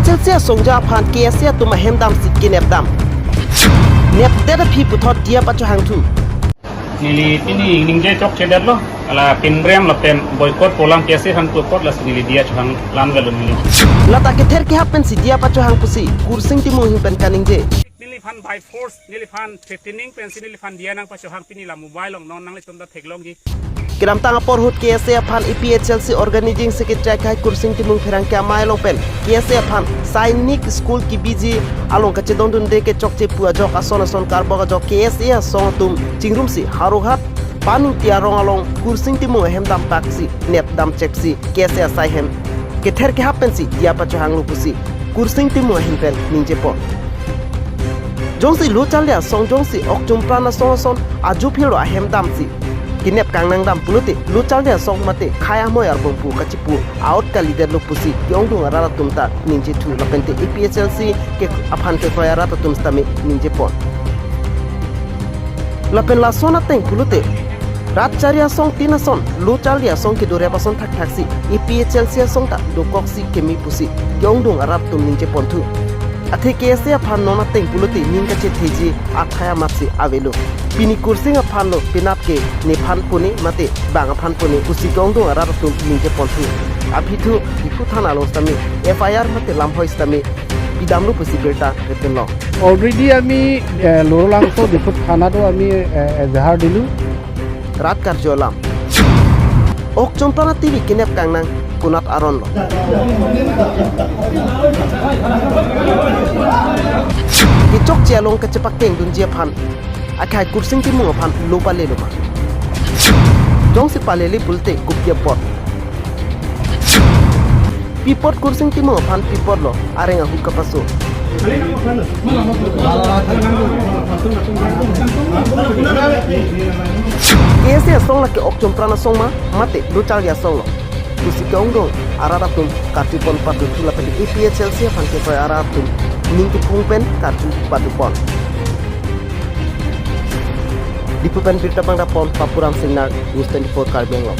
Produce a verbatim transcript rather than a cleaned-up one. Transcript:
Chelsea asongja aphan K S A atum ahem damsi kenep dam. Nepdet aphi puthot diya pachohangthu. Neli pini ningje chokchedetlo, ala pinrem lapen boycott pu alam K S A aphan pu apot lasi neli diya chohang lang galo neli. Lata kether kehap pensi diya pachohang pusi Kursing Timung ahin pen kaningje. Neliphan by force, neliphan threatening pensi neliphan diya nangpachohang, pini la mobile along non nanglitum ta theklongji. Kedamtang apor ahut K S A aphan A P H L C organizing secretary akhai Kursing Timung pherangke amei along pen K S A aphan Sainik school kebiji along kachedondunde kechokche pu ajok ason ason karbok ajok K S A asong atum chingrumsi Howraghat Paningti arong along Kursing Timung ahem dampaksi nep damchekpsi K S A asai hem kether kehap pensi diya pachohanglo pusi Kursing Timung ahin pen ningjepon. Jongsi lo charli asong jongsi okchum pran asong ason ajo phirlo ahem damsi kenep kangnang dam pulote lo charli asong mate khei amoi arbong pu kachipu out kalidetlo pusi ke-ongdung arat atum ta ningjepon lapente A P H L C ke aphan kekroi arat atum sitame ningjepon. Lapen lason ateng pulote rat chari asong tin ason lo charli asong kedorep ason thakthaksi A P H L C asong ta dokoksi keme pusi ke-ongdung arat atum ningjeponthu. Athe K S A aphan non ateng pulote ning kachetheji athai amatsi avelo. Pini Kursing aphanlo penap ke nephan pone mate bang aphan pone pusi ke-ongdung arat atum ningjeponthu. Aphi thu Diphu thana along sitame F I R mate lamhoi sitame pidamlo pusi birta repenlo. Already আমি, এ, লৰলাংচ' ডিফু থানাতো আমি, এ, এজাহাৰ দিলো। Rat karju alam. Okchum pran ativi kenep kangnang konat aronlo. Kechokche along kachepakengdunji aphan akhai Kursing Timung aphan lo palelo ma? Jongsi palele pulote kopi apot? Pi apot Kursing Timung aphan pi apotlo areng ahut kapaso? K S A asong lake okchum pran asong ma mate lo charli asonglo pusi ke-ongdung arat atum karjupon padu thu lapen A P H L C aphan kekroi arat atum ning kephung pen karju padupon. Diphu pen birta pangdapon Papuram Singnar, News twenty-four Karbi Anglong.